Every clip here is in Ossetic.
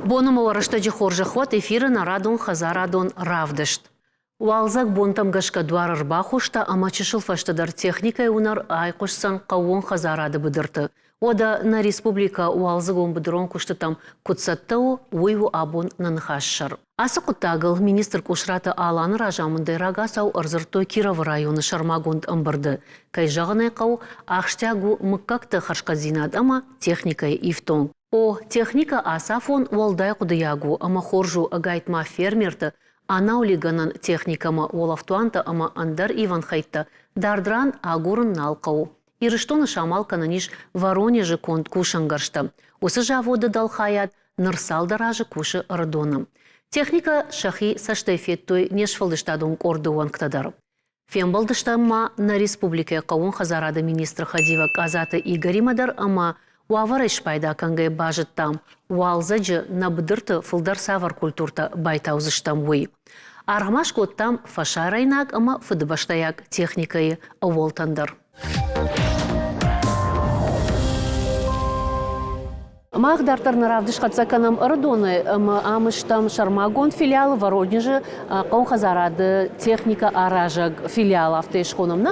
Боны ма рӕстӕджы хорзӕх уӕд эфиры нарадон хӕдзарадон равдыст. Уалдзӕг бонтӕм гӕсгӕ дуар ӕрбахоста ӕмӕ чысыл фӕстӕдӕр техникӕйы уынӕр айхъуысдзӕн хъӕууон хӕдзарады быдырты. Уӕдӕ нӕ республикӕ уалдзыгон быдырон куыстытӕм куыд цӕттӕ у, уый у абон нӕ ныхасы сӕр. Ацы хъуыддагыл министр Къусраты Аланы разамындӕй рагацау ӕрдзырдтой Кировы районы сӕрмагонд ӕмбырды. Кӕй зӕгъын ӕй хъӕуы, ахсджиаг у мыггӕгты хӕрзхъӕддзинад ӕмӕ техникӕйы ифтонг. О, техникӕ ацафон уӕлдай хъуыдыйаг у ӕмӕ хорз у ӕгайтма фермерты анаулигӕнӕн техникӕмӕ уӕлӕфтуантӕ ӕмӕ ӕндӕр ивӕн хӕйттӕ дард ран агурын нал хъӕуы. Ирыстоны самал кӕнӕн ис Воронежы конд кусӕнгӕрзтӕ. Уыцы заводы дӕлхайад ныр цалдӕр азы кусы Ӕрыдоны. Техникӕ сӕхи цӕстӕй федтой не сфӕлдыстадон къорды уӕнгтӕ дӕр. Фембӕлдыстӕм ма нӕ республикӕйы хъӕууон хӕдзарады министры хӕдивӕг Къадзаты Игоримӕ дӕр ӕмӕ уавӕрӕй спайда кӕнгӕйӕ базыдтам, уалдзӕджы нӕ быдырты фылдӕр цавӕр культуртӕ байтаудзыстӕм, уый. Аргъ ма скодтам фӕсарӕйнаг ӕмӕ фыдыбӕстӕйаг техникӕйы ӕууӕлтӕн дӕр. Мах дарддӕр нӕ равдыст хӕццӕ кӕнӕм Ӕрыдоны ӕмӕ ам стӕм сӕрмагонд филиалы Воронежы хъӕуы техникӕ аразӕг филиал, афтӕ схонӕм нӕ.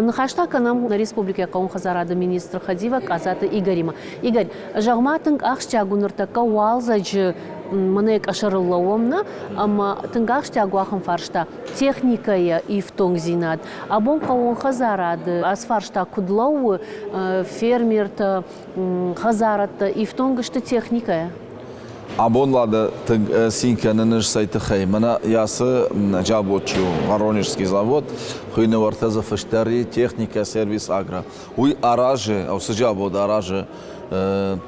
Ныхас та кӕнӕм нӕ республикӕйы хъӕууон хӕдзарады министры хӕдивӕг Къадзаты Игоримӕ. Игорь, зӕгъ-ма, тынг ахсджиаг у ныртӕккӕ уалдзӕджы мӕнӕ къӕсӕрыл лӕууӕм нӕ, ӕмӕ тынг ахсджиаг у ахӕм фарста техникӕйы ифтонгдзинад. Абон хъӕууон хӕдзарады ацы фарста куыд лӕууы, фермертӕ, хӕдзарадтӕ ифтонг сты техникӕйӕ? Абон Лада тынг цин кӕнын ӕз цӕй тыххӕй. Мӕнӕ ацы завод чи у, Воронежский завод, хуыйны уӕртӕ дзы фыст дӕр и техникӕ, сервис агро. Уый аразы, уыцы завод аразы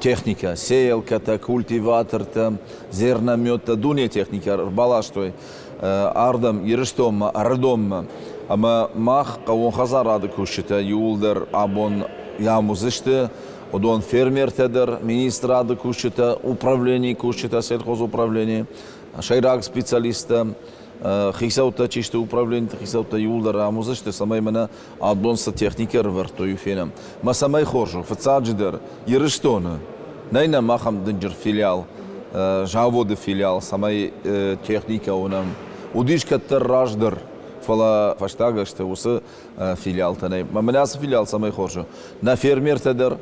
техникӕ, сеялкӕтӕ, культиватортӕ, зернометтӕ, дуне техникӕ ӕрбаластой ардӕм, Ирыстонмӕ, Ӕрыдонмӕ. Ӕмӕ мах, хъӕууон хӕдзарады кусджытӕ, иууылдӕр абон ам уыдзысты. Уыдон фермертӕ дӕр, министрады кусджытӕ, управленийы кусджытӕ, сельхозуправленийы, сӕйраг специалисттӕ, хицӕуттӕ чи сты, управлениты хицӕуттӕ иууылдӕр ам уыдзысты, цӕмӕй мӕнӕ адон цы техникӕ ӕрывӕрдтой, уый фенӕм. Мӕ цӕмӕй хорз у, фыццаджыдӕр, Ирыстоны нӕй нӕм ахӕм дынджыр филиал, заводы филиал, цӕмӕй техникӕ уынӕм. Уыдис кӕддӕр раздӕр, фӕлӕ фӕстаг ӕзты уыцы филиалтӕ нӕй. Мӕнӕ ацы филиал цӕмӕй хорз у? Нӕ фермертӕ дӕр,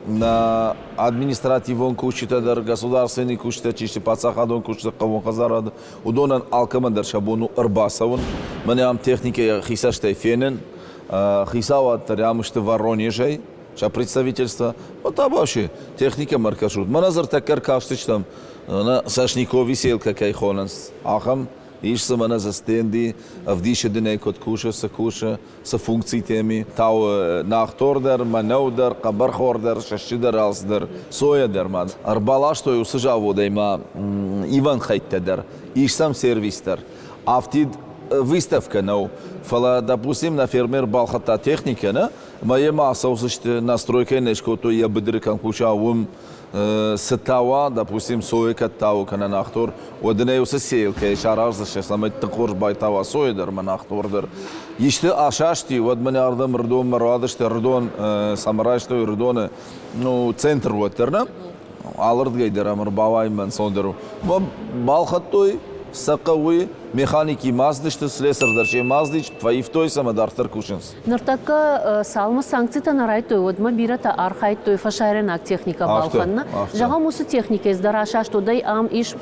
нӕ административон кусджытӕ дӕр, государственный кусджытӕ чи сты, паддзахадон кусджытӕ хъӕууон хӕдзарады, уыдонӕн алкӕмӕн дӕр сӕ бон у ӕрбацӕуын, мӕнӕ ам техникӕйы хицӕстӕй фенын. Хицауад дӕр ам сты Воронежӕй, сӕ представительство. Вот та вообще техникӕмӕ ӕркӕсут. Мӕнӕ ныртӕккӕ ӕркастыстӕм, Сашникови селкӕ кӕй хонынц, ахӕм ис дзы мӕнӕ дзы стенди, ӕвдисы дын ӕй куыд кусы, цы кусы, цы функцитӕм и. Тауы нахтор дӕр, мӕнӕу дӕр, хъӕбӕрхор дӕр, сӕсчы дӕр, алцы дӕр, сойӕ дӕр ма. Ӕрбаластой уыцы заводӕй ма ивӕн хӕйттӕ дӕр, ис сӕм сервис дӕр. Афтид выставкӕ нӕу, фӕлӕ, допустим, нӕ фермер балхӕдта техникӕ, нӕ, ӕмӕ йемӕ ацӕудзысты, настройкӕ йын скодтой йӕ быдыры кӕм куса, уым цы тауа, допустим, сойы кӕд тауы кӕнӕ нахтор, уӕд ын ӕй уыцы сеялкӕйы сараздзысты, цӕмӕй тынг хорз байтауа сойы дӕр ӕмӕ нахтор дӕр. Исты асасти, уӕд мын ардӕм Ӕрыдонмӕ руадысты, Ӕрыдон цӕмӕ райстой Ӕрыдоны, ну, центр уӕддӕр, нӕ? Алырдыгӕй дӕр ӕм ӕрбауайынмӕ ӕнцондӕр у. Балхӕдтой сӕ хъӕуы, механики маздысты, слесарь дӕр се маздис, фӕивтой сӕ ӕмӕ дарддӕр кусынц. Ныртӕккӕ цалынмӕ санкцитӕ нӕ райдтой, уӕдмӕ бирӕтӕ архайдтой фӕсарӕйнаг техникӕ балхӕныны. Зӕгъӕм, уыцы техникӕйы цыдӕр асаст, уӕд ӕй ам ис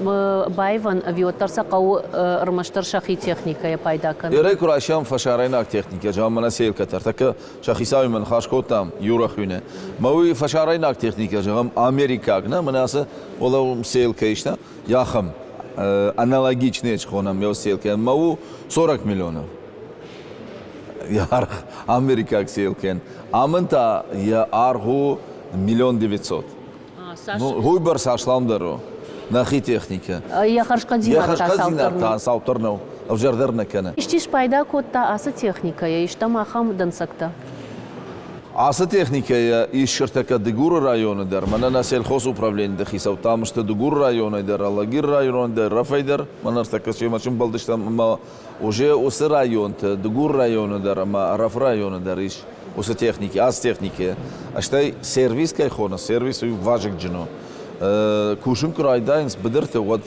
баивӕн ӕви уӕддӕр сӕ хъӕуы ӕрмӕстдӕр сӕхи техникӕйӕ пайда кӕнын? Ерӕй куы райсӕм фӕсарӕйнаг техникӕ, зӕгъӕм, мӕнӕ селкӕтӕ, ӕртӕккӕ сӕ хицауимӕ ныхас кодтам, Юра хуыйны. Мӕ уый фӕсарӕйнаг техникӕ, зӕгъӕм, америкаг, нӕ, мӕнӕ ацы уӕлӕ селкӕ ис, нӕ, ахӕм аналогичный схонӕм еу селкӕ, мӕ у 40 миллионов. Йӕ аргъ америкаг селкен. Амын та йӕ аргъ у 1 900 Ну, уыйбӕрц асламдӕр у нӕхи техникӕ. Йӕ хӕрзхъӕддзинад та цауддӕр нӕу, ӕвзӕрдӕр нӕ кӕны. Исчи спайда кодта ацы техникӕйӕ, истӕм ахӕм дӕнцӕгтӕ? Ацы техникӕйӕ ис ӕртӕккӕ Дыгуры районы дӕр. Мӕнӕ нӕ сельхозуправленийы хицӕуттӕ ам сты Дыгуры районӕй дӕр, Алагиры районӕй дӕр, Рафӕй дӕр. Мӕнӕ ӕртӕккӕ семӕ сӕмбӕлдыстӕм ӕмӕ уже уыцы районты, Дыгуры районы дӕр ӕмӕ Ӕрӕфы районы дӕр ис уыцы техникӕ, ацы техникӕ. Стӕй сервис кӕй хоны, сервис уый вазыгджын у. Кусын куы райдайынц быдырты, уӕд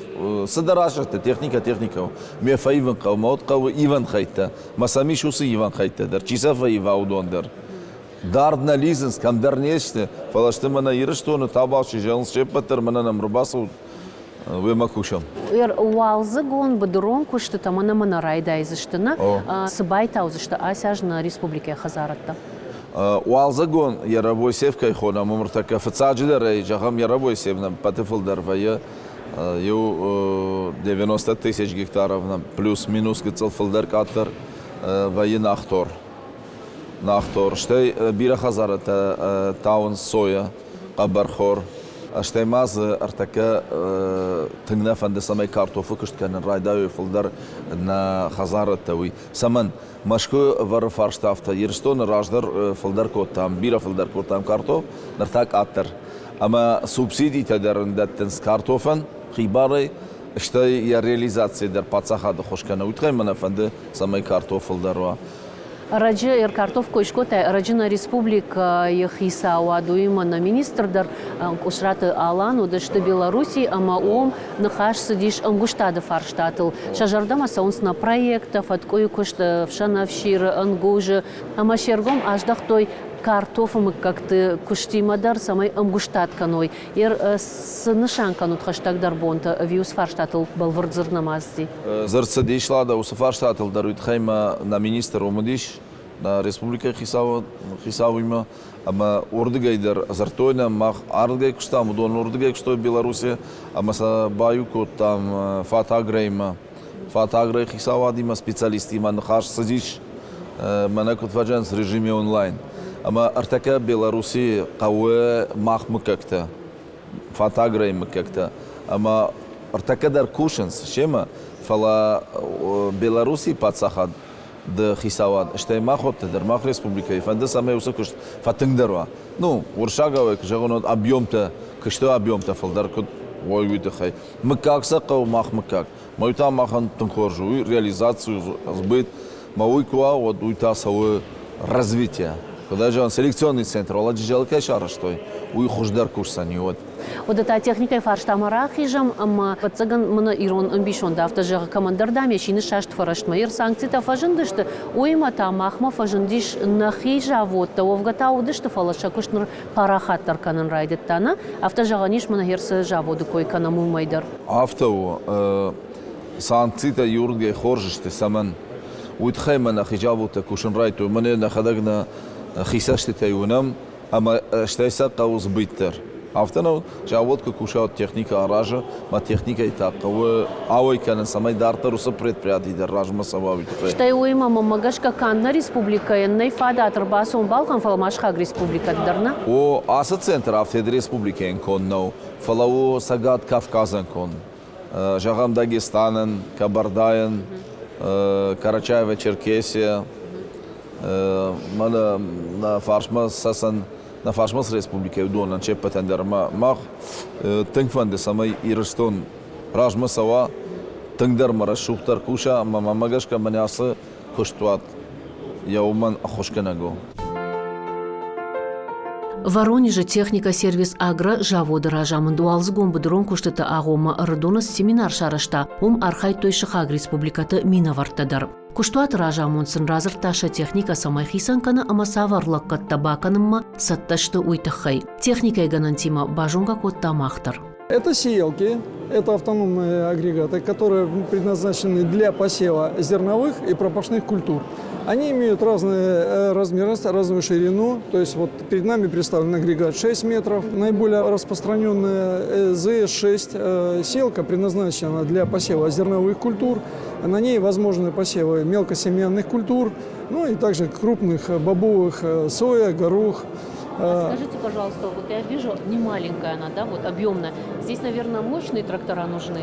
цыдӕр асӕтты техникӕ техникӕ у. Ме фӕивын хъӕуы, мӕ уӕд хъӕуы ивӕн хӕйттӕ. Мӕ сӕм ис уыцы ивӕн хӕйттӕ дӕр, чи сӕ фӕива, уыдон дӕр. Дард нӕ лидзынц, кӕмдӕр не сты, фӕлӕ сты мӕнӕ Ирыстоны табуафси зӕгъынц се ппӕт дӕр мӕнӕ нӕм ӕрбацӕут, уемӕ кусӕм. Уалдзыгон быдырон куыстытӕ мӕнӕ мӕнӕ райдайдзысты, нӕ? Цы байтаудзысты ацы аз нӕ республикӕйы хӕдзарадтӕ? Уалдзыгон Яровой сев кӕй хонӕм, уым ӕртӕккӕ фыццаджыдӕр ӕй, зӕгъӕм, Яровой сев нӕм ппӕты фылдӕр вӕййы иу 90 тысяч гектаров нӕм плюс-минус гыццыл фылдӕр къаддӕр вӕййы нахтор. Нахтор. Стӕй бирӕ хӕдзарӕдтӕ тауынц сойӕ, хъӕбӕрхор. Стӕй ма дзы ӕртӕккӕ тынг нӕ фӕнды, цӕмӕй картофы куыст кӕнын райдайой фылдӕр нӕ хӕдзарӕдтӕ, уый. Цӕмӕн? Мӕскуы ӕвӕры фарста афтӕ, Ирыстоны раздӕр фылдӕр кодтам, бирӕ фылдӕр кодтам картоф, ныр та къаддӕр. Ӕмӕ субсидитӕ дӕр ын дӕттынц картофӕн хибарӕй, стӕй йӕ реализацийы дӕр паддзахады ххуыс кӕны. Уый тыххӕй мӕ нӕ фӕнды, цӕмӕй картоф фылдӕр уа. Ӕрӕджы ӕркартоф кой скодтай, ӕрӕджы нӕ республикӕйы хицауад, уыимӕ нӕ министр дӕр Къусраты Алан уыдысты Белоруссийы ӕмӕ уым ныхас цыдис ӕмгуыстады фарстатыл. Сӕ зӕрдӕмӕ цӕуынц нӕ проекттӕ, фӕткъуыйы куыст, ӕфсӕнӕфсиры, ӕнгузы ӕмӕ се ргом аздӕхтой картофы мыггӕгты куыстимӕ дӕр, цӕмӕй ӕмгуыстад кӕной. Цы нысан кӕнут хӕстӕгдӕр бонты ӕви уыцы фарстатыл бӕлвырд дзырд нӕма цыди? Дзырд цыдис, Лада, уыцы фарстатыл дӕр уый тыххӕй мӕ нӕ министр уым уыдис, нӕ республикӕйы хицауимӕ ӕмӕ уырдыгӕй дӕр дзырдтой нӕм, мах ардыгӕй куыстам, уыдон уырдыгӕй куыстой Белоруссийӕ ӕмӕ сӕ баиу кодтам Фатагрӕимӕ. Фатагрӕйы хицауадимӕ, специалисттимӕ ныхас цыдис, мӕнӕ куыд фӕзӕгъынц, режиме онлайн. Ӕмӕ ӕртӕккӕ Белоруссийы хъӕуы мах мыггӕгтӕ, Фатагрӕйы мыггӕгтӕ. Ӕмӕ ӕртӕккӕ дӕр кусынц семӕ, фӕлӕ Белоруссийы паддзахад ды хицауад, стӕй махуӕттӕ дӕр, мах республикӕйы фӕнды, цӕмӕй уыцы куыст фӕтынгдӕр уа. Ну, уырыссагау куы зӕгъон, уӕд объемтӕ, куысты объемтӕ фылдӕр куыд уой, уый тыххӕй. Мыггаг сӕ хъӕуы, мах мыггаг. Мӕ уый та махӕн тынг хорз у, уый реализаци у, сбыт. Мӕ уый куы уа, уӕд уый та цӕуы развитие. Куыд зӕгъын, селекционный центр Оладжиджалы кӕй сарӕзтой, уый хуыздӕр кусдзӕни уӕд. Уӕдӕ та техникӕйы фарстамӕ рахизӕм ӕмӕ, ӕвӕццӕгӕн, мӕнӕ ирон ӕмбисонд афтӕ зӕгъы, кӕмӕндӕр, дам, йӕ сины саст фӕрӕстмӕ йе санкцитӕ фӕзындысты, уыимӕ та махмӕ фӕзындис нӕхи заводтӕ, уӕвгӕ та уыдысты, фӕлӕ сӕ куыст ныр парахатдӕр кӕнын райдыдта, нӕ? Афтӕ зӕгъӕн ис, мӕнӕ Херсы заводы кой кӕнӕм уымӕй дӕр. Афтӕ у. Санкцитӕ иуырдыгӕй хорз сты, цӕмӕн? Уый тыххӕй мӕ нӕхи заводтӕ кусын райдыдтой, мӕнӕ нӕхӕдӕг нӕ хи цӕстытӕй уынӕм, ӕмӕ стӕй сӕ хъӕуы сбыт дӕр. Афтӕ нӕу, завод куы куса, уӕд техникӕ аразы, мӕ техникӕйы та хъӕуы ауӕй кӕнын, цӕмӕй дарддӕр уыцы предприяти дӕр размӕ цӕуа, уый тыххӕй. Стӕй уыимӕ мӕнмӕ гӕсгӕ канд нӕ республикӕйӕн нӕй фадат ӕрбацӕуын балхӕн, фӕлӕ ма сыхаг республикӕты дӕр, нӕ? О, ацы центр афтӕ республикӕйӕн конд нӕу, фӕлӕ у Цӕгат Кавказӕн конд. Зӕгъӕм, Дагестанӕн, Кабардайӕн, Карачаево-Черкесия, мӕнӕ нӕ фарсмӕ Цӕцӕн, нӕ фарсмӕ цы республикӕ уыдонӕн се ппӕтӕн дӕр мах тынг фӕнды, цӕмӕй Ирыстон размӕ цӕуа, тынгдӕр ӕмӕ рӕсугъддӕр куса ӕмӕ мӕнмӕ гӕсгӕ мӕнӕ ацы куыстуат йӕ уымӕн ӕххуысгӕнӕг у. Воронежы техникосервис Агро заводы разамынд уалдзыгон быдырон куыстыты агъоммӕ Ӕрыдоны цы семинар сарӕзта, уым архайдтой сыхаг республикӕты минӕвӕрттӕ дӕр. Куыстуаты разамонд сын радзырдта сӕ техникӕ цӕмӕй хицӕн кӕны ӕмӕ цавӕр лӕггӕдтӕ бакӕнынмӕ цӕттӕ сты, уый тыххӕй. Техникӕйы гӕнӕнтимӕ базонгӕ кодта мах дӕр. Это сеялки, это автономные агрегаты, которые предназначены для посева зерновых и пропашных культур. Они имеют разные размеры, разную ширину. То есть вот перед нами представлен агрегат 6 метров. Наиболее распространенная ЗС-6 сеялка предназначена для посева зерновых культур. На ней возможны посевы мелкосемянных культур, ну и также крупных бобовых, соя, горох. А скажите, пожалуйста, вот я вижу, не маленькая она, да, вот объемная. Здесь, наверное, мощные трактора нужны?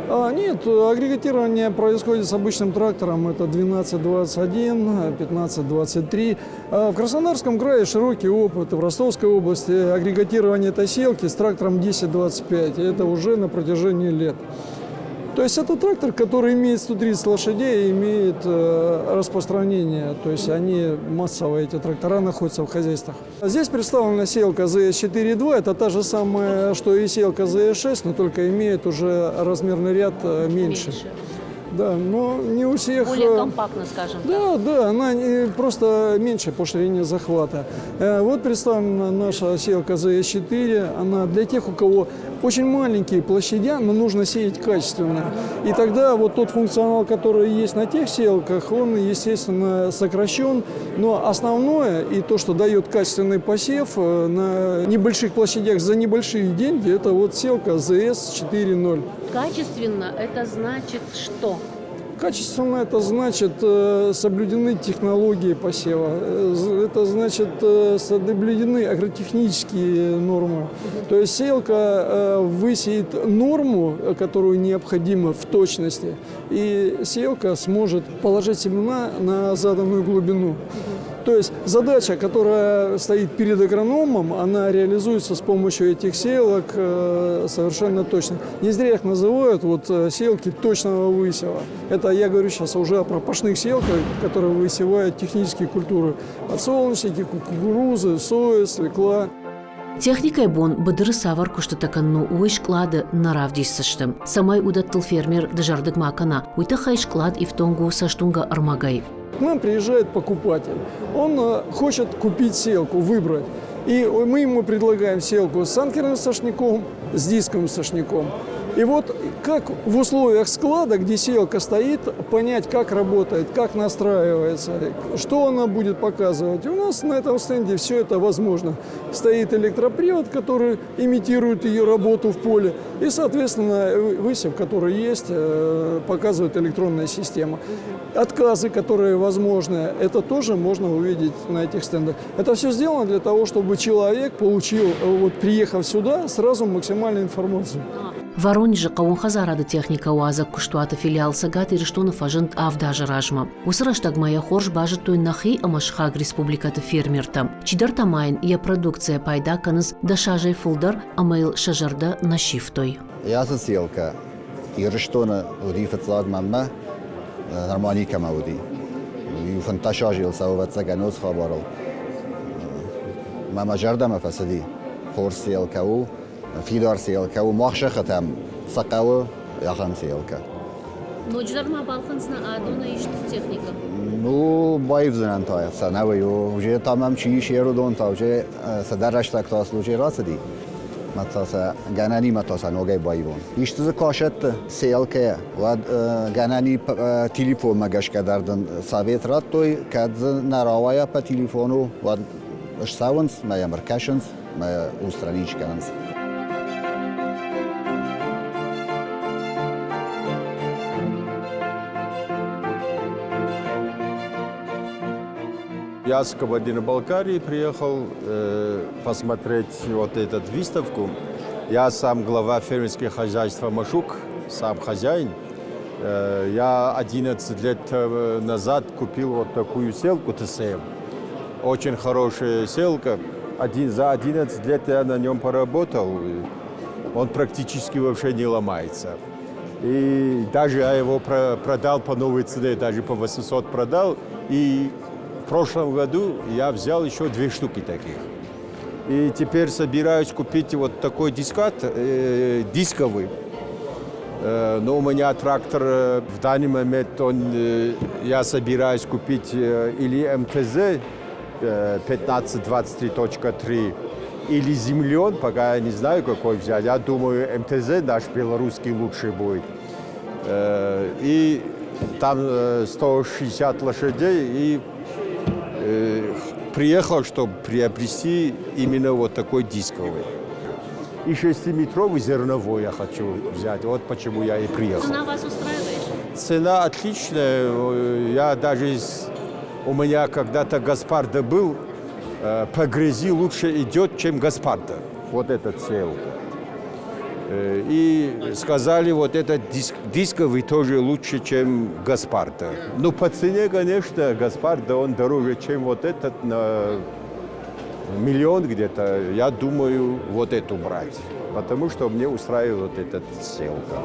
Нет, агрегатирование происходит с обычным трактором, это 1221, 1523. В Краснодарском крае широкий опыт, в Ростовской области агрегатирование этой сеялки с трактором 1025, это уже на протяжении лет. То есть это трактор, который имеет 130 лошадей и имеет распространение. То есть они массово, эти трактора, находятся в хозяйствах. Здесь представлена сеялка ЗС-4.2. Это та же самая, что и сеялка ЗС-6, но только имеет уже размерный ряд меньше. Меньше. Да, но не у всех... Более компактно, скажем так. Да, да, она просто меньше по ширине захвата. Вот представлена наша сеялка ЗС-4. Она для тех, у кого очень маленькие площадя, но нужно сеять качественно. И тогда вот тот функционал, который есть на тех сеялках, он, естественно, сокращен. Но основное и то, что дает качественный посев на небольших площадях за небольшие деньги, это вот сеялка ЗС-4.0. Качественно это значит что? Качественно это значит соблюдены технологии посева, это значит соблюдены агротехнические нормы. То есть сеялка высеет норму, которую необходимо в точности, и сеялка сможет положить семена на заданную глубину. То есть задача, которая стоит перед агрономом, она реализуется с помощью этих сеялок совершенно точно. Не зря их называют сеялки точного высева. Это я говорю сейчас уже о пропашных сеялках, которые высевают технические культуры. Подсолнечники, кукурузы, соя, свекла. Техникӕйы бон быдыры цавӕр куыстытӕ кӕнын у, уый скълады нӕ равдисдзысты. Цӕмӕй уыдӕттыл фермер дызӕрдыг ма кӕна, уый тыххӕй склад ифтонг у цӕстуынгӕ ӕрмӕгӕй. К нам приезжает покупатель. Он хочет купить сеялку, выбрать. И мы ему предлагаем сеялку с анкерным сошником, с дисковым сошником. И вот как в условиях склада, где сеялка стоит, понять, как работает, как настраивается, что она будет показывать. У нас на этом стенде все это возможно. Стоит электропривод, который имитирует ее работу в поле. И, соответственно, высев, который есть, показывает электронная система. Отказы, которые возможны, это тоже можно увидеть на этих стендах. Это все сделано для того, чтобы человек получил, приехав сюда, сразу максимальную информацию. Воронежы хъӕууон хӕдзарады техникӕ уадзӕг куыстуаты филиал Цӕгат Ирыстоны фӕзынд авд азы размӕ. Уыцы рӕстӕгмӕ йӕ хорз базыдтой нӕхи ӕмӕ сыхаг республикӕты фермертӕ. Чидӕртӕ ма йын йӕ продукцийӕ пайда кӕнынц дӕс азӕй фылдӕр ӕмӕ йыл сӕ зӕрдӕ нӕ сивтой. Ацы сеялкӕ Ирыстоны уыди фыццаг мӕнмӕ, нырма никӕмӕ уыди. Иу фынддӕс азы йыл цӕуы, ӕвӕццӕгӕн, уыцы хабарыл. Мӕ мӕ зӕрдӕмӕ фӕцыди. Хорз сеялкӕ у, фидар сеялкӕ у, мах сӕхӕтӕм сӕ хъӕуы ахӕм сеялкӕ. Ноджыдӕр ма балхӕндзынӕ адоны ист техникӕ? Ну, баивдзынӕн та сӕ нӕуый. Уже та мӕм чи ис, ерудон та уже цыдӕр рӕстӕг та случай рацыди. Мӕ та сӕ гӕнӕнимӕ та сӕ ногӕй баивон. Исты дзы касӕтты сеялкӕйӕ, уӕд гӕнӕни телефонмӕ гӕсгӕ дӕр дын совет радтой, кӕд дзы нӕ рауайа по телефону, уӕд ссӕуынц, мӕ йӕм ӕркӕсынц, мӕ устранить кӕнынц. Я с Кабардино-Балкарии приехал посмотреть вот эту выставку. Я сам глава фермерского хозяйства «Машук», сам хозяин. Я 11 лет назад купил вот такую сеялку ТСМ. Очень хорошая сеялка. За 11 лет я на нем поработал. Он практически вообще не ломается. И даже я его продал по новой цене, даже по 800 продал. И в прошлом году я взял еще 2 штуки таких. И теперь собираюсь купить вот такой дискат, дисковый. Но у меня трактор в данный момент, я собираюсь купить или МТЗ 1523.3, или Землен, пока я не знаю, какой взять. Я думаю, МТЗ наш белорусский лучший будет. И там 160 лошадей, и приехал, чтобы приобрести именно вот такой дисковый. И 6-метровый зерновой я хочу взять. Вот почему я и приехал. Цена вас устраивает? Цена отличная. У меня когда-то Гаспарда был, по грязи лучше идет, чем Гаспарда. Вот этот сеялка. И сказали, вот этот дисковый тоже лучше, чем Гаспарда. Ну, по цене, конечно, Гаспарда, он дороже, чем вот этот на миллион где-то. Я думаю, вот эту брать, потому что мне устраивает вот этот сеялка.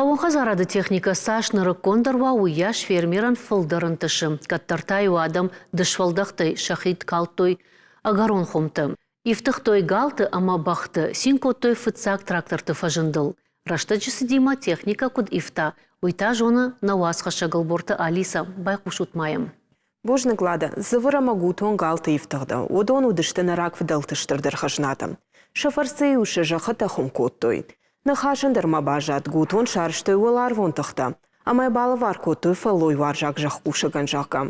Хъӕууон хӕдзарады техникӕ цас нырыккондӕр уа, уыйас фермерӕн фылдӕр ӕнтысы. Кӕддӕр та-иу адӕм дысфӕлдӕхтӕй сӕхи калдтой ӕгӕрон хуымты. Ифтыгътой галты ӕмӕ бӕхты, цин кодтой фыццаг тракторты фӕзындыл. Рӕстӕджы цыдимӕ техникӕ куыд ивта, уый та зоны нӕ уацхӕссӕг Ӕлборты Алисӕ. Байхъусут ма йӕм. Бузныг, Лада. Дзывыр ӕмӕ гутон галты ифтыгъды. Уыдон уыдысты нӕ рагфыдӕлты стырдӕр хӕзнатӕ. Сӕ фӕрцы-иу сӕ зӕххытӕ хуым кодтой. Ныхасӕн дӕр ма баззад, гутон сарӕзтой уӕларвон тыхтӕ ӕмӕ балӕвар кодтой фӕллойуарзаг зӕхкусӕгӕн, зӕгъгӕ.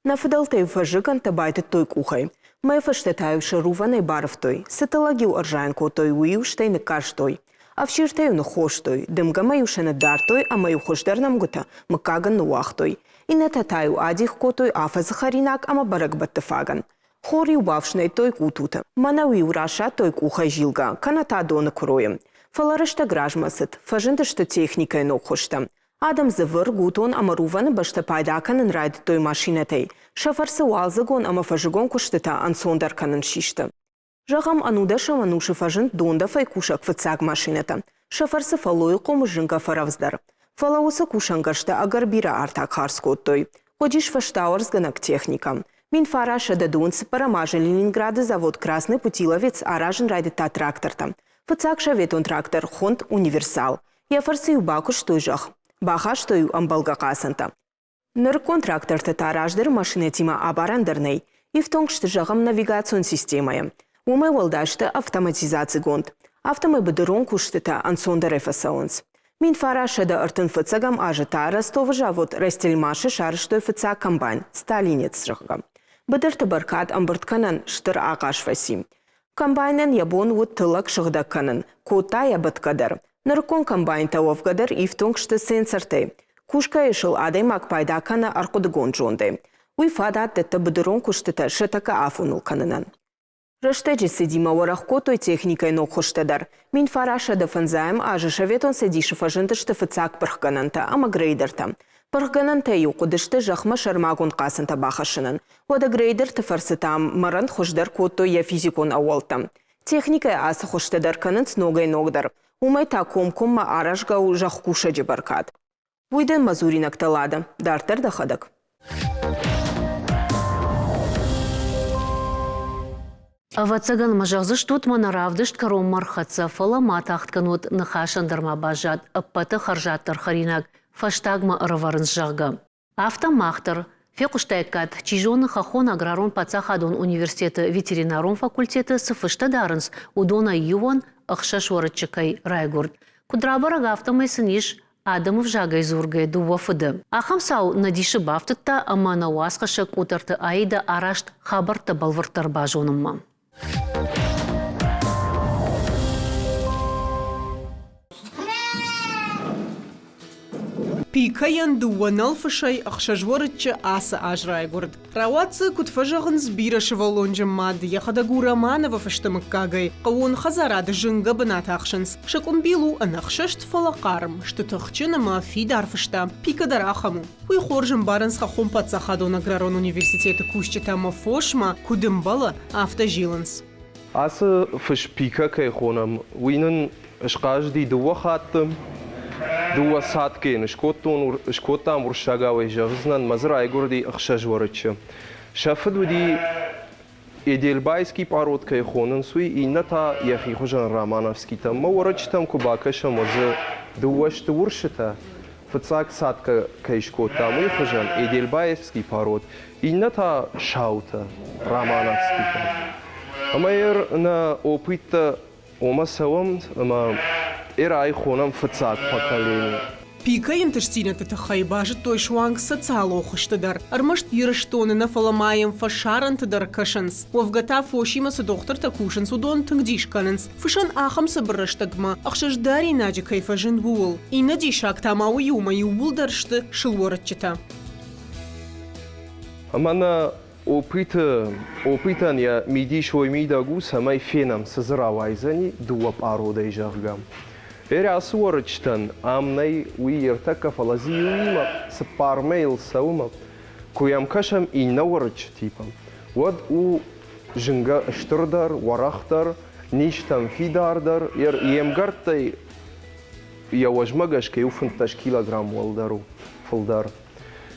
Нӕ фыдӕлтӕ-иу фӕззыгӕндтӕ байтыдтой къухӕй. Мӕ фӕстӕ та-иу сӕ рувӕнӕй барывтой, цы тыллӕг-иу ӕрзайын кодтой, уый-иу стӕй ныккарстой. Ӕфсиртӕ-иу ныххостой, дымгӕмӕ-иу сӕ ныддардтой ӕмӕ-иу хуыздӕр нӕмгуытӕ мыггагӕн ныууагътой. Иннӕтӕ та-иу адих кодтой афӕдзы хӕринаг ӕмӕ бӕрӕгбӕтты фагӕн. Хор-иу бафснайдтой къутуты. Мӕнӕу-иу расадтой къухӕй зилгӕ, кӕнӕ та доны куыройы. Фӕлӕ рӕстӕг размӕ цыд, фӕзындысты техникӕйы ног хуызтӕ. Адӕм дзывыр, гутон ӕмӕ рувӕны бӕсты пайда кӕнын райдыдтой машинӕтӕй. Сӕ фӕрцы уалдзыгон ӕмӕ фӕззыгон куыстытӕ ӕнцондӕр кӕнын систы. Зӕгъӕм, ӕнудӕсӕм ӕнусы фӕзынд дондӕфӕй кусӕг фыццаг машинӕтӕ. Сӕ фӕрцы фӕллойы хъомыс зынгӕ фӕрӕвдздӕр. Фӕлӕ уыцы кусӕнгӕрзтӕ ӕгӕр бирӕ артаг хардз кодтой. Хъуыдис фӕстауӕрцгӕнӕг техникӕ. 1900 цыппӕрӕм азы Ленинграды завод «Красный Путиловец» аразын райдыдта трактортӕ. Фыццаг советон трактор хуынд «Универсал». Йӕ фӕрцы-иу бакуыстой зӕхх, бахастой-иу ӕмбӕлгӕ хъацӕнтӕ. Нырыккон трактортӕ та раздӕры машинӕтимӕ абарӕн дӕр нӕй. Ифтонг сты, зӕгъӕм, навигацион системӕйӕ. Уымӕй уӕлдай сты автоматизацигонд. Афтӕмӕй быдырон куыстытӕ ӕнцондӕрӕй фӕцӕуынц. 1935 азы та Ростовы завод Ростельмаш-ы сарӕзтой фыццаг комбайн «Сталинец», зӕгъгӕ. Быдырты бӕркад ӕмбырд кӕнӕн стыр ахъаз фӕци. Комбайнӕн йӕ бон уыд тыллӕг сыгъдӕг кӕнын, кодта йӕ бӕтгӕ дӕр. Нырыккон комбайнтӕ уӕвгӕ дӕр ифтонг сты сенсортӕй. Кусгӕйӕ сыл адӕймаг пайда кӕны ӕрхъуыдыгонд зондӕй. Уый фадат дӕтты быдырон куыстытӕ сӕ тӕккӕ афоныл кӕнынӕн. Рӕстӕджы цыдимӕ уӕрӕх кодтой техникӕйы ног хуызтӕ дӕр. 1905 азы Советон Цӕдисы фӕзындысты фыццаг пырхгӕнӕнтӕ ӕмӕ грейдертӕ. Пырхгӕнӕнтӕ-иу хъуыдысты зӕхмӕ сӕрмагонд хъацӕнтӕ бахӕссынӕн. Уӕдӕ грейдерты фӕрцы та мӕрӕн хуыздӕр кодтой йӕ физикон ӕууӕлтӕ. Техникӕйы ацы хуызтӕ дӕр кӕнынц ногӕй-ногдӕр. Уымӕй та комкоммӕ аразгӕ у зӕхкусӕджы бӕркад. Уый дын мӕ дзуринӕгтӕ, Лада. Дарддӕр дӕхӕдӕг. Ӕвӕццӕгӕн мӕ зӕгъдзыстут, мӕнӕ равдыст кӕронмӕ рхӕццӕ, фӕлӕ ма тагъд кӕнут, ныхасӕн дӕр ма баззад ӕппӕты хӕрзаддӕр хӕринаг фӕстагмӕ ӕрӕвӕрынц, зӕгъгӕ. Афтӕ мах дӕр фехъуыстаиккат, чи зоны, Хӕххон аграрон паддзахадон университеты ветеринарон факультеты цы фыстӕ дарынц, уыдонӕй иуӕн ӕхсӕз уӕрыччы кӕй райгуырд. Куыд рабӕрӕг, афтӕмӕй сын ис адӕмы взагӕй дзургӕ дыууӕ фыды. Ахӕм цау нӕ дисы бафтыдта ӕмӕ нӕ уацхӕссӕг Къутӕрты Аидӕ араст хабӕрттӕ бӕлвырддӕр базонынмӕ. Пикӕйӕн дыууӕ нӕлфысӕй ӕхсӕз уӕрыччы ацы аз райгуырд. Рауад дзы, куыд фӕзӕгъынц, бирӕсывӕллонджын мад, йӕхӕдӕг у Романовы фысты мыггагӕй. Хъӕууон хӕдзарады зынгӕ бынат ахсынц. Сӕ къуымбил у ӕнӕхсӕст, фӕлӕ хъарм, сты тыхджын ӕмӕ фидар фыстӕ. Пикӕ дӕр ахӕм у. Уый хорз ӕмбарынц Хӕххон паддзахадон аграрон университеты кусджытӕ ӕмӕ фосмӕ, куыд ӕмбӕлы, афтӕ зилынц. Ацы фыс пикӕ кӕй хонӕм, уый нын схъазыди дыууӕ хатты. Дыууӕ цадкӕ йын скодтон, скодтам уырыссагауӕй зӕгъдзынӕн, мӕ дзы райгуырди ӕхсӕз уӕрыччы. Сӕ фыд уыди Эдельбайский парод кӕй хонынц, уый, иннӕ та йӕхи хуызӕн Романовскитӕм. Мӕ уӕрыччытӕм куы бакӕсӕм, уӕд дзы дыууӕ сты урсытӕ, фыццаг цадкӕ кӕй скодтам, уый хуызӕн Эдельбаевский парод, иннӕ та саутӕ, Романовскитӕ. Ӕмӕ нӕ опыттӕ Омӕ цӕуӕм ӕмӕ эрӕй хонӕм фыццаг поколени. Пикӕйы ӕнтыстдзинӕдты тыххӕй базыдтой суанг социалон хуызты дӕр. Ӕрмӕст Ирыстоны нӕ, фӕлӕ ма йӕм фӕсарӕнты дӕр кӕсынц. Уӕвгӕ та фосимӕ цы дохтыртӕ кусынц, уыдон тынг дис кӕнынц, фысӕн ахӕм цыбыр рӕстӕгмӕ ӕхсӕздаринаджы кӕй фӕзынд, ууыл. Иннӕ диссаг та ма уый у, ӕмӕ иууылдӕр сты сылуӕрыччытӕ. Ӕмӕ нӕ Опыты, опытӕн йӕ мидис уый мидӕг у, цӕмӕй фенӕм, цы дзы рауайдзӕни дыууӕ пъародӕй, зӕгъгӕ. Ӕри ацы уӕрыччытӕн ам нӕй уый ӕртӕккӕ, фӕлӕ дзы иуимӕ цыппар мӕйыл цӕуы мӕ куы йӕм кӕсӕм иннӕ уӕрыччытимӕ, уӕд у зынгӕ стырдӕр, уӕрӕхдӕр, низтӕм фидардӕр, йе мгӕрттӕй. Йӕ уӕзмӕ гӕсгӕ иу 15 килограмм уӕлдӕр у, фылдӕр.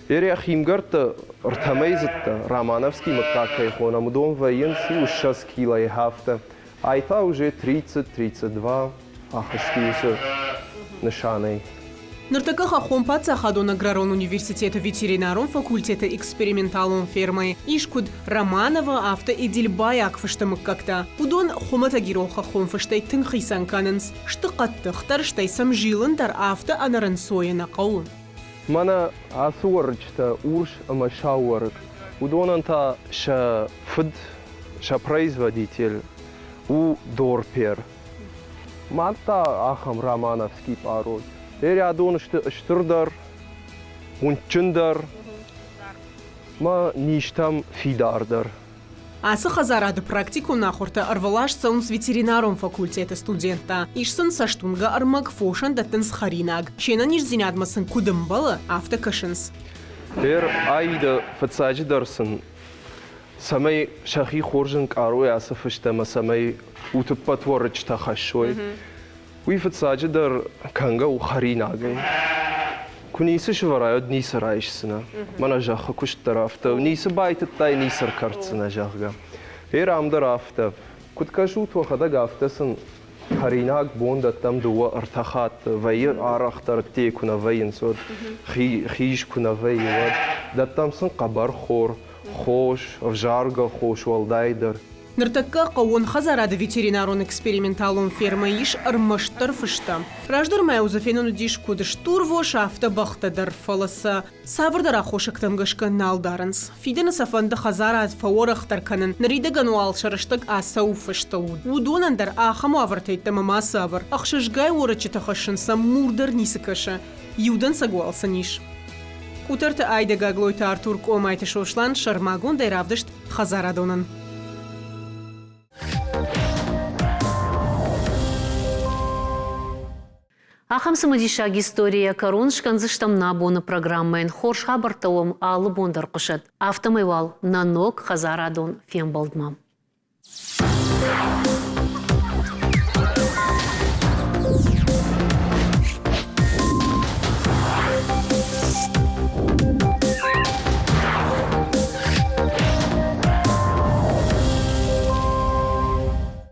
Йӕ химгӕрдтӕ ӕртӕмӕйдзыдтӕ, Романовский мыггаг кӕй хонӕм, уыдон вӕййынц иу 20 килойы афтӕ. Ай та уже 30-32 ахызти уыцы нысанӕй. Ныртӕккӕ Хӕххон паддзахадон аграрон университеты ветеринарон факультеты эксперименталон фермӕйы ис куыд Романовы, афтӕ Эдельбайаг фысты мыггӕгтӕ. Уыдон хуымӕтӕг ирон хӕххон фыстӕй тынг хицӕн кӕнынц. Сты хъӕддыхдӕр, стӕй сӕм зилын дӕр афтӕ ӕнӕрынцойӕ нӕ хъӕуы. Мӕнӕ ацы уӕрыччытӕ урс ӕмӕ сау уӕрыкк. Уыдонӕн та сӕ фыд, сӕ производитель у Дорпер. Мад та ахӕм романовский пъарод. Рядон сты стырдӕр, уындджындӕр, мӕ низтӕм фидардӕр. Ацы хӕдзарады практикон ахуыртӕ ӕрвылаз цӕуынц ветеринарон факультеты студенттӕ. Ис сын цӕстуынгӕ ӕрмӕг, фосӕн дӕттынц хӕринаг. Се нӕниздзинадмӕ сын куыд ӕмбӕлы, афтӕ кӕсынц. Дӕр аиды фыццаджыдӕр сын цӕмӕй сӕхи хорз ӕнкъарой ацы фыстӕ ӕмӕ цӕмӕй утыппӕт уӕрыччытӕ хӕссой, уый фыццаджыдӕр кӕнгӕ у хӕринагӕй. Куы ницы сывӕрай, уӕд ницы райсдзынӕ. Мӕнӕ зӕххы куыст дӕр афтӕ, ницы байтыдтай, ницы ркӕрддзынӕ, зӕгъгӕ. Гъер ам дӕр афтӕ. Куыд кӕсут, уӕхӕдӕг афтӕ сын хӕринаг бон дӕттӕм дыууӕ-ӕртӕ хатты. Вӕййы арӕхдӕр ӕддейы куы нӕ вӕййынц, уӕд хиз куы нӕ вӕййы, уӕд дӕттӕм сын хъӕбӕрхор, хос, ӕвзаргӕ хос уӕлдайдӕр. Ныртӕккӕ хъӕууон хӕдзарады ветеринарон эксперименталон фермӕ ис ӕрмӕстдӕр фыстӕ. Раздӕр ма дзы фенӕн уыдис куыд стурвос, афтӕ бӕхтӕ дӕр, фӕлӕ сӕ цавӕрдӕр аххосӕгтӕм гӕсгӕ нал дарынц. Фидӕны сӕ фӕнды хӕдзарад фӕуӕрӕхдӕр кӕнын, ныридӕгӕн уал сӕ рӕстӕг ацӕуы фыстыл. Уыдонӕн дӕр ахӕм уавӕртӕ йеддӕмӕ ма цавӕр. Ӕхсӕзгай уӕрыччыты хӕссын сӕм мур дӕр ницы кӕсы. Иу дӕнцӕг уал сын ис. Къутӕрты Айдӕ Гаглойты Артур Къомайты Сослан сӕрмагондӕй равдыст хӕдзарадонӕн. Ахӕм цымыдисаг историйӕ кӕрон скӕндзыстӕм нӕ абоны программӕйӕн. Хорз хабӕрттӕ уӕм алы бон дӕр хъуысӕд. Афтӕмӕй уал нӕ ног хӕдзарадон фембӕлдмӕ.